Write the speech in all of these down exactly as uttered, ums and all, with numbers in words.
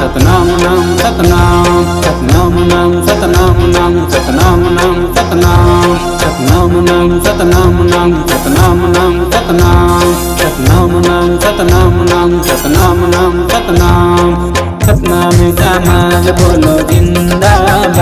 सतनाम नाम सतनाम, सतनाम नाम सतनाम नाम, सतनाम नाम सतनाम, सतनाम नाम सतनाम नाम, सतनाम नाम सतनाम नाम, सतनाम, सतनाम नाम सतनाम नाम, सतनाम नाम सतनाम। सतनामी समाज बोलो जिंदाबाद,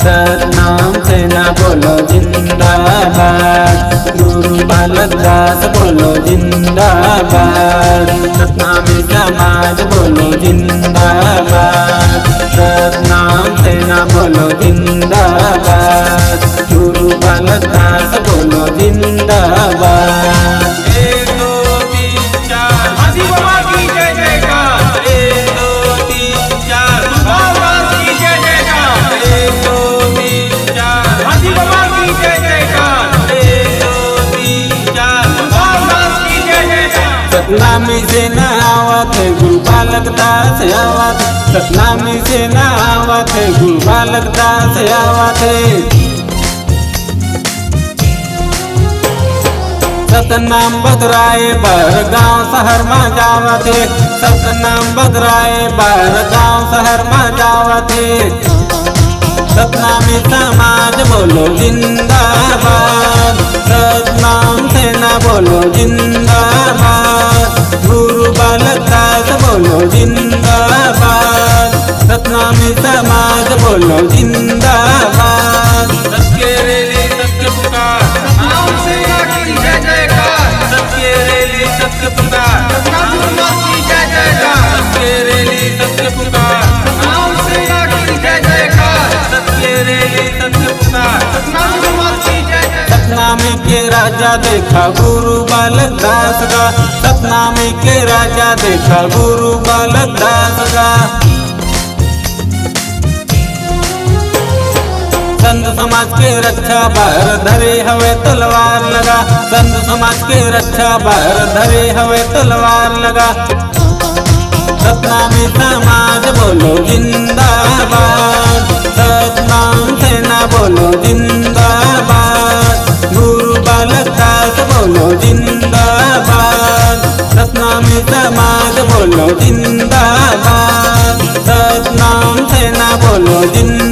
सतनाम सेना बोलो जिंदाबाद, गुरु बालक दास बोलो जिंदाबाद, सतनामी समाज बोलो जिंदाबाद, सतनाम सेना बोलो जिंदाबाद, गुरु बालक दास बोलो जिंदाबाद। एक, दो, तीन, चार, हाथी बाबा की जय जयकार। एक, दो, तीन, चार, बाबा की जय जयकार। एक, दो, तीन, चार, हाथी बाबा की जय जयकार। एक, दो, तीन, चार, बाबा की जय जयकार। सतनामी सेना आवत हे, गुरु बालक दास आवत हे। सतनामी सेना आवत हे, गुरु बालक दास आवत हे। सतनाम बगराए बर गांव शहर मा जावत हे, सतनाम बगराए बर गांव शहर मा जावत हे। सतनामी समाज बोलो जिंदाबाद, सतनाम सेना बोलो जिंदाबाद, गुरु बालक दास बोलो जिंदाबाद, सतनामी समाज बोलो जिंदाबाद। सत्य रैली सत्य पुकार, सतनाम सेना की जय जयकार। सत्य रैली सत्य पुकार, सतनाम समाज की जय जयकार। सत्य रैली सत्य पुकार, सतनाम सेना की जय जयकार। सत्य रैली सत्य पुकार, सतनाम समाज की जय जयकार। सतनामी के राजा देखा गुरु बालक दास गा, सतनामी के राजा देखा गुरु बालक दास गा। संत समाज के रक्षा बर धरे हवे तलवार लगा, संत समाज के रक्षा बर धरे हवे तलवार लगा। सतनामी समाज बोलो जिंदाबाद, सतनाम सेना बोलो जिंदाबाद, गुरु बालक दास बोलो जिंदाबाद, सतनामी समाज बोलो जिंदाबाद, सतनाम सेना बोलो जिंदाबाद।